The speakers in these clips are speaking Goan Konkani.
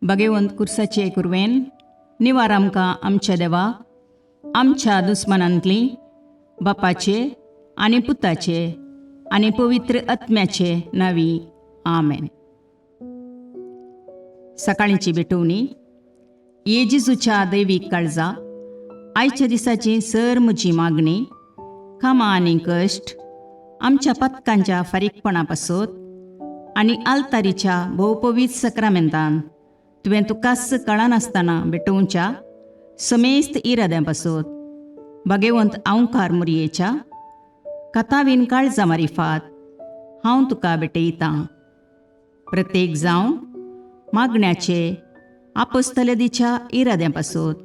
भगेवंत कुर्साचे कुरवेन निवार आमकां आमच्या देवा, आमच्या दुस्मनांतली बापाचे आनी पुताचे आनी पवित्र आत्म्याचे नावी, आमेन. सकाळीची भेटवणी. ये जेजूच्या दैवीक काळजा, आयच्या दिसाची सर म्हजी मागणी, कामां आनी कश्ट, आमच्या पथकांच्या फारीकपणा पासत आनी आल्तारीच्या भोवपवीत सक्रामेंतान तुवें तुकाच कळनासतना भेटोवच्या समेस्त इराद्यां पासत, भगेवंत आंवकार मुरयेच्या कथावीन काळजा मारिफात हांव तुका भेटयतां. प्रत्येक जावन मागण्याचे आपोस्तलदीच्या इराद्यां पासत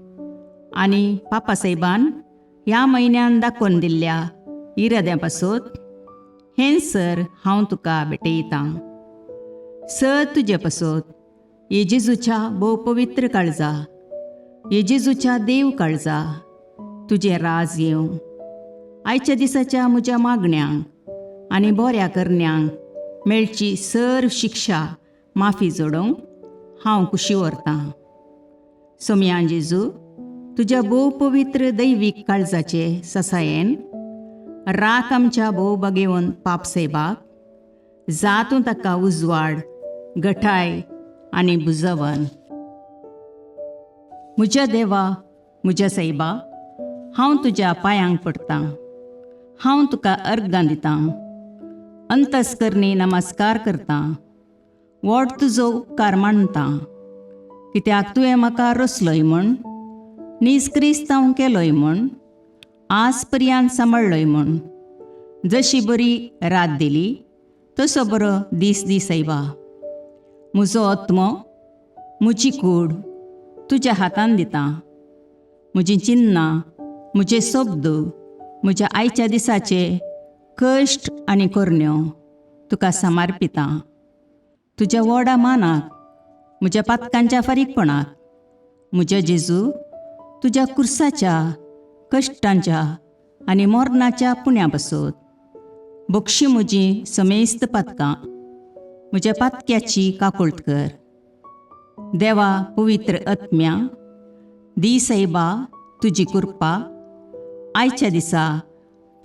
आनी पापासाहेबान ह्या म्हयन्यान दाखोवन दिल्ल्या इराद्यां पासत हें सर हांव तुका भेटयतां. सर तुजे पासत, ये जेजूच्या भोव पवित्र काळजा, ये जेजूच्या देव काळजा, तुजें राज येवं. आयच्या दिसाच्या म्हज्या मागण्यांक आनी बऱ्या करण्यांक मेळची सर शिक्षा माफी जोडोवंक हांव कुशी व्हरतां. सोमयान जेजू, तुज्या भोव पवित्र दैवीक काळजाचे ससायेन राख आमच्या भोव बगेवन पाप सेबाक, जातूं ताका उजवाड, गठाय आनी बुजवन. म्हज्या देवा, म्हज्या सायबा, हांव तुज्या पांयांक पडटां. हांव तुका अर्गां दितां, अंतस्करणी नमस्कार करतां, व्हड तुजो उपकार मानतां, कित्याक तुवें म्हाका रचलोय म्हूण, नीज क्रिस्तांव केलोय म्हूण, आज पर्यंत सांबाळ्ळोय म्हूण. जशी बरी रात दिली तसो बरो दीस दी सायबा. म्हजो आत्मो, म्हजी कूड तुज्या हातान दितां. म्हजीं चिन्नां, म्हजे शब्द, म्हज्या आयच्या दिसाचे कश्ट आनी करण्यो तुका समर्पितां. तुज्या व्हडा मानाक, म्हज्या पातकांच्या फारीकपणाक, म्हज्या जेजू, तुज्या कुर्साच्या कश्टांच्या आनी मरणाच्या पुण्या पासत बक्षी म्हजी समेस्त पातकां. म्हज्या पातक्याची काकुळट कर. देवा, पवित्र आत्म्या, दी सायबा तुजी कृपा आयच्या दिसा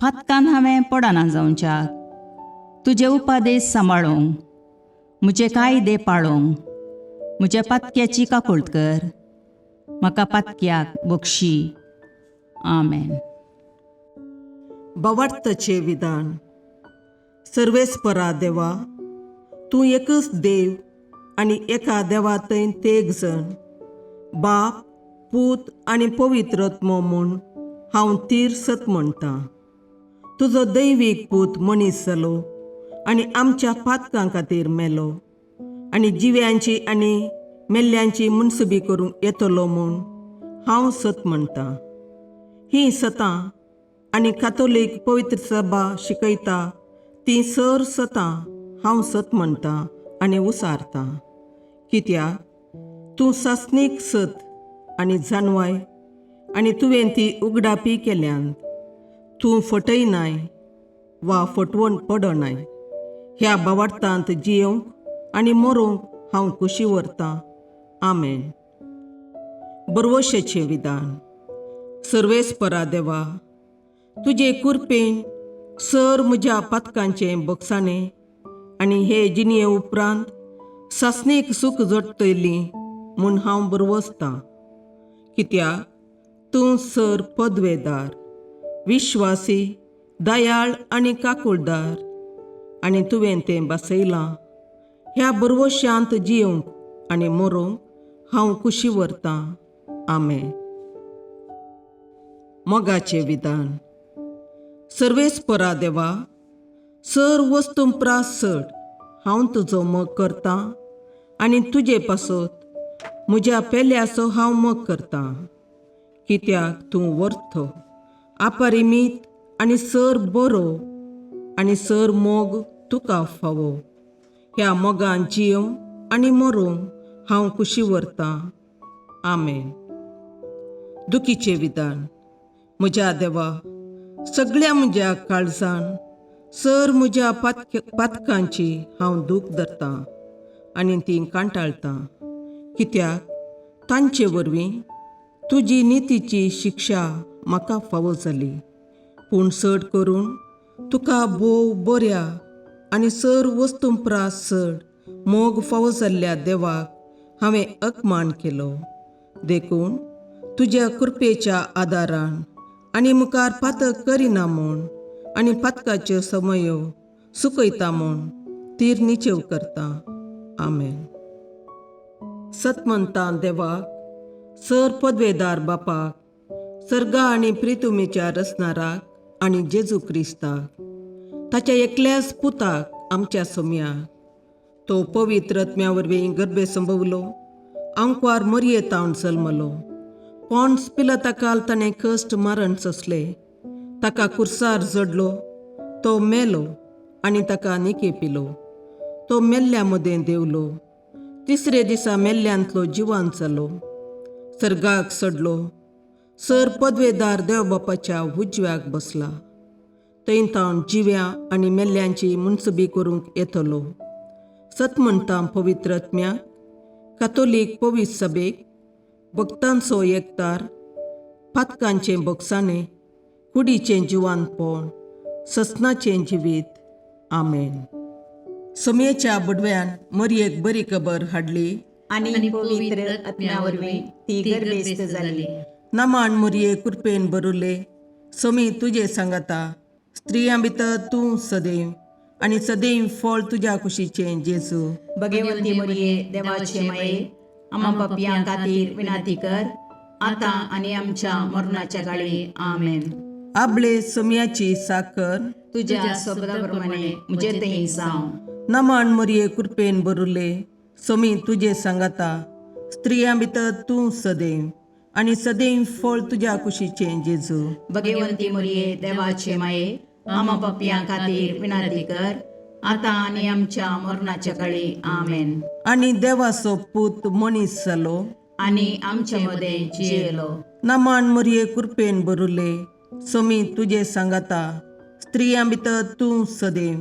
पातकान हांवें पडना जावच्याक, तुजे उपादेश सांबाळूंक, म्हजे कायदे पाळूंक. म्हज्या पातक्याची काकुळट कर. म्हाका पातक्याक बक्षी. आमेन. भावार्थाचें विधान. सर्वेस्परा देवा, तूं एकच देव आनी एका देवा थंय तेग जण, बाप, पूत आनी पवित्र आत्मो म्हूण हांव तीर सत म्हणटा. तुजो दैवीक पूत मनीस जालो आनी आमच्या पातकां खातीर मेलो आनी जिव्यांची आनी मेल्ल्यांची मुनसुबी करूंक येतलो म्हूण हांव सत म्हणटा. हीं सतां आनी कातोलीक पवित्र सभा शिकयता ती सर सतां हांव सत म्हणटा आनी उसारता, कित्याक तूं सासणीक सत आनी जाणवाय आनी तुवें ती उगडापी केल्यान. तूं फटयनाय वा फटवण पडनाय. ह्या भावार्थांत जियोवंक आनी मरोंक हांव कुशी व्हरतां. आमेन. बरवशेचें विधान. सर्वेस्परा देवा, तुजे कुरपेन सर म्हज्या पातकांचें बक्षाणें आनी हे जिणये उपरांत सासणीक सूख जोडटली म्हूण हांव बरवसतां, कित्याक तूं सर पदवेदार, विश्वासी, दयाळ आनी काकुळदार आनी तुवें तें बसयलां. ह्या बरवशांत जियोवंक आनी मरोंक हांव कुशी व्हरतां. आमेन. मोगाचें विधान. सर्वेस्परा देवा, सर वस्तू प्रास चड हांव तुजो मोग करतां आनी तुजे पासत म्हज्या पेल्याचो हांव मोग करतां, कित्याक तूं वर्थ, अपरिमीत आनी सर बरो आनी सर मोग तुका फावो. ह्या मोगान जियोवंक आनी मरोंक हांव कुशी व्हरतां. आमेन. दुखीचें विधान. म्हज्या देवा, सगळ्या म्हज्या काळजान सर म्हज्या पातकांची हांव दूख धरतां आनी ती कांटाळटां. कित्याक तांचे वरवीं तुजी नितीची शिक्षा म्हाका फावो जाली. पूण चड करून तुका भोव बऱ्या आनी सर वस्तूं प्रास चड मोग फावो जाल्ल्या देवाक हांवें अपमान केलो. देखून तुज्या कृपेच्या आदारान आनी मुखार पातक करिना म्हूण आनी पातकाच्यो समयो सुकयता म्हूण तीर निचेव करता. आमेन. सतमंतां देवाक, सर पदवेदार बापाक, सर्गा आनी प्रितुमेच्या रचणाराक आनी जेजू क्रिस्ताक, ताच्या एकल्याच पुताक आमच्या सोम्याक, तो पवित्र आत्म्या वरवीं गर्भे संभवलो, आंकवार मरयेतावन जल्मलो, पोंड्स पिलताकाल ताणें कश्ट मरण सोंसले, ताका कुर्सार जडलो, तो मेलो आनी ताका निके पिलो, तो मेल्ल्या मदें देंवलो, तिसरे दिसा मेल्ल्यांतलो जिवान जालो, सर्गाक सडलो, सर पदवेदार देव बापाच्या उजव्याक बसला, थंय तावन जिव्या आनी मेल्ल्यांची मुनसबी करूंक येतलो. सत म्हणटा पवित्र आत्म्याक, कातोलीक पवित्र सभेक, भक्तांचो एकतार, पातकांचें बोगसाणें, कुडीचें जिवानपण, ससनाचें जिवीत. आमेन. सोमयेच्या बुडव्यान मरयेक बरी खबर हाडली आनी पवित्र आत्म्या वरवीं ती गर्भेस्त जाली. नमान मुरये कृपेन बरुले, सोमी तुजे सांगाता, स्त्रियां भितर तूं सदैव आनी सदैव फळ तुज्या कुशीचें जेजू. भगवंती मरिये, देवाचे माये, आमा पापयां खातीर विनंती कर, आतां आनी आमच्या मरणाच्या काळी. आमेन. आबळे सोमयाची साकर तुज्या शब्दा प्रमाणे म्हजे थंय जावं. नमान मुरये कृपेन बरुले, सोमी तुजे सांगाता, स्त्रियां भितर तूं सदैव आनी सदैव फळ तुज्या कुशीचें जेजू. भगवंती मरिये, देवाचे माये, आमा पापयां खातीर विनंती कर, आतां आनी आमच्या मरणाच्या काळी. आमेन. आनी देवाचो पूत मनीस जालो आनी आमचे मदें जियेलो. नमान मुरये कृपेन बरुले, सोमी तुजे सांगाता, स्त्रियां भितर तूं सदैव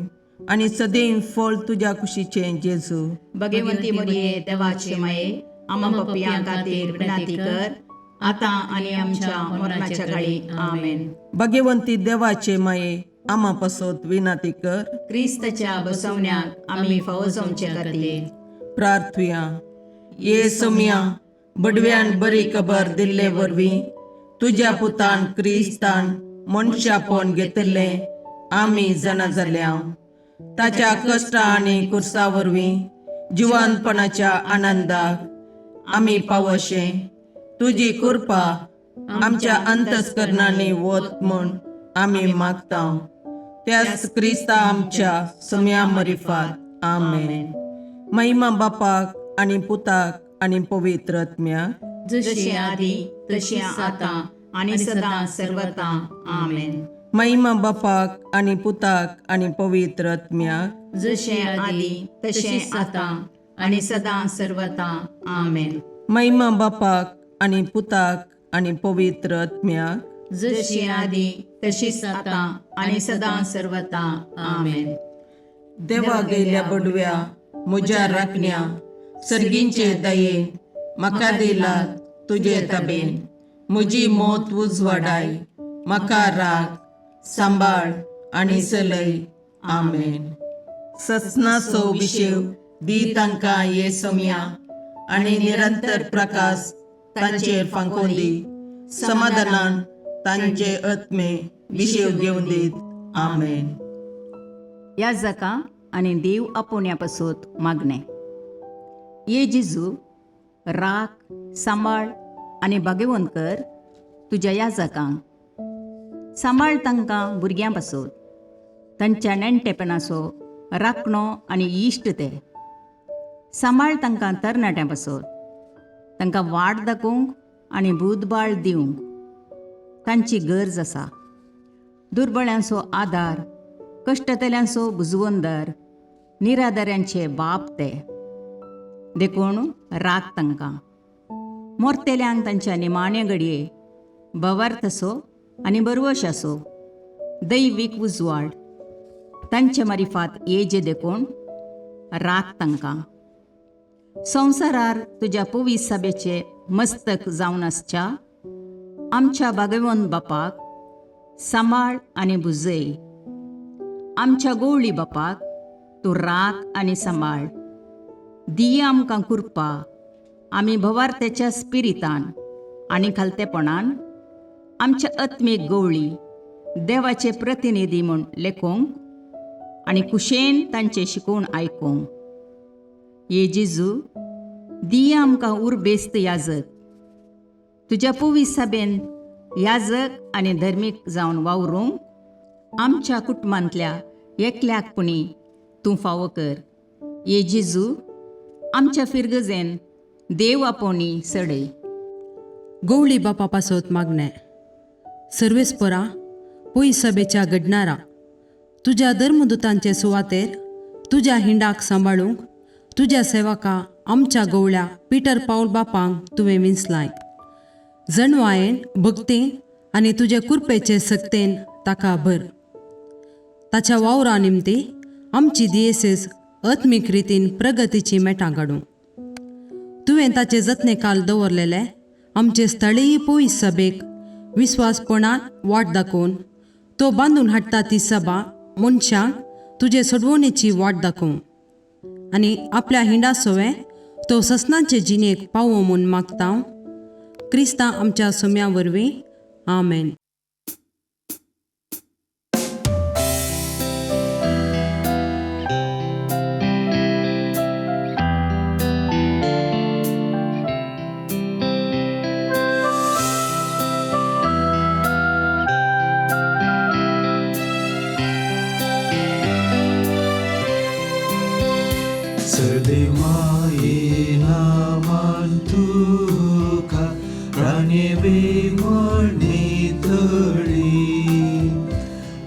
आनी सदैव फळ तुज्या कुशीचें जेजू. भगवंती मरिये, देवाचे माये, आमा पापयां खातीर विनंती कर, आतां आनी आमच्या मरणाच्या काळी. आमेन. भगवंती देवाचे माये, आमा पासत विनंती कर. क्रिस्ताच्या बसवण्याक आमी फावो जावचे खातीर. प्रार्थुया. ये सोमया, बडव्यान बरी खबर दिल्ले वरवीं तुज्या पुतान क्रिस्तान मनशापण घेतिल्लें आमी जाणा जाल्या. ताच्या कश्टा आनी कुर्सा वरवीं जिवानपणाच्या आनंदाक आमी पावशे तुजी कृपा आमच्या अंतस्करणांनी वत म्हूण आमी मागता, त्याच क्रिस्ता आमच्या सोम्या मरिफात. आमेन. महिमा बापाक आनी पुताक आनी पवित्र आत्म्याक, जशी आदी तशी आतां आनी सदां सर्वता. आमेन. महिमा बापाक आनी पुताक आनी पवित्र आत्म्याक, जशें आदी तशें आतां आनी सदां सर्वता. आमेन. महिमा बापाक आनी पुताक आनी पवित्र आत्म्याक, जशी आदी तशीच आतां आनी सदां सर्वता. आमेन. देवा गेल्या बडव्या म्हज्या राखण्या, सर्गींचे दयेन म्हाका दिला तुजे तबेन, म्हजी मोत उजवाडाय, म्हाका राख, सांबाळ आनी चलय. आमेन. ससनाचो विशेव दी तांकां ये सोम्या आनी निरंतर प्रकाश तांचेर फांकोवन दी, समाधानान तांचे आत्मे विशेव घेवन दीत. आमेन. ह्या जाका आनी देव आपोवण्या पासत मागणें. ये जेजू, राख, सांबाळ आनी भाग्यवंत कर तुज्या ह्या जाकांक. सांबाळ तांकां भुरग्यां पासत, तांच्या नेणटेपणाचो राखणो आनी इश्ट ते. सांबाळ तांकां तरणाट्यां पासत, तांकां वाट दाखोवंक आनी बुदबाळ दिवंक तांची गरज आसा. दुर्बळ्यांचो आदार, कश्टतल्यांचो बुजवंदर, निराधाऱ्यांचे बाप ते, देखून राख तांकां. मोरतेल्यांक तांच्या निमाण्या घडये भवार्थ आसो आनी बरवश आसो, दैवीक उजवाड तांचे मारिफात येजे, देखून राख तांकां. संवसारार तुज्या पवीस सभेचे मस्तक जावन आसच्या आमच्या भागवंत बापाक सांबाळ आनी भुजय. आमच्या गोवळी बापाक तूं राख आनी सांबाळ. दिया आमकां कृपा आमी भवार्थ्याच्या स्पिरितान आनी खालतेपणान आमच्या आत्मीक गवळी देवाचे प्रतिनिधी म्हूण लेखूंक आनी कुशेन तांचें शिकोवन आयकूंक. ये जेजू, दिया आमकां उर्बेस्त याजक, तुज्या पवीस सभेन याजक आनी धर्मीक जावन वावरूंक आमच्या कुटुंबांतल्या एकल्याक पुणी तूं फावो कर. ये जेजू, आमच्या फिरगजेन देव आपोवणी सडय. गवळी बापा पासत मागणें. सर्वेस्परा पय सभेच्या घडणारा तुज्या धर्मदुतांचे सुवातेर तुज्या हिंडाक सांबाळूंक तुज्या सेवका आमच्या गवळ्या पिटर पावल बापांक तुवें विंचलाय. जणवायेन भक्तीन आनी तुजे कुरपेचे सक्तेन ताका भर. ताच्या वावरा निमती आमची दियेसेस आत्मीक रितीन प्रगतीची मेटां काडूं. तुवें ताचे जतने काल दवरलेले आमचे स्थळीय पयस सभेक विस्वासपणान वाट दाखोवन तो बांदून हाडटा ती सभा मनशांक तुजे सोडवणेची वाट दाखोवं आनी आपल्या हिंडा सोवे तो ससनाचे जिणेक पावो म्हूण मागता क्रिस्ता आमच्या सोम्या वरवीं. आमेन. सर्देवाये नामान तुका राणे बेमणी तळी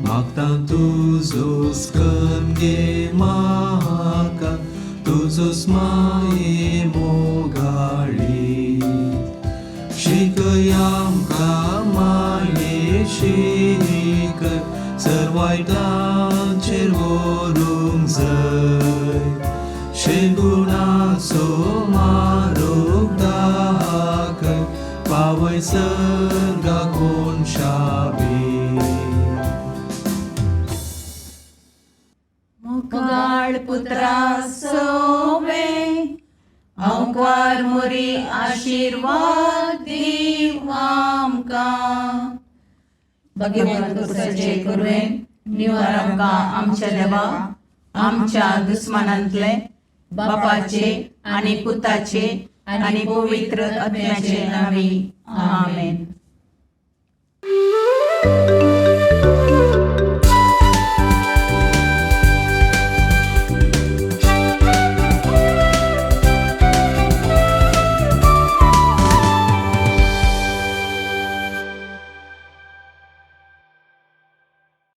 मागता तुजो स्कन गे म्हाका तुजो माये मोगाळी शिकय आमकां माये शिक सर्वायतांचेर व्हरूंक जाय शेगुणाचो मारूक दाखय पावय सर्गा कोनशाबी. मोगाळ पुत्रा सोवे अंकार मोरी आशिर्वाद दीव आमकां. भगवंत पुरुषाचे कुरवेन निवार आमकां आमच्या देवा आमच्या दुस्मानांतले बापाचे आनी पुताचे आनी पवित्र आत्म्याचे नावी. आमेन.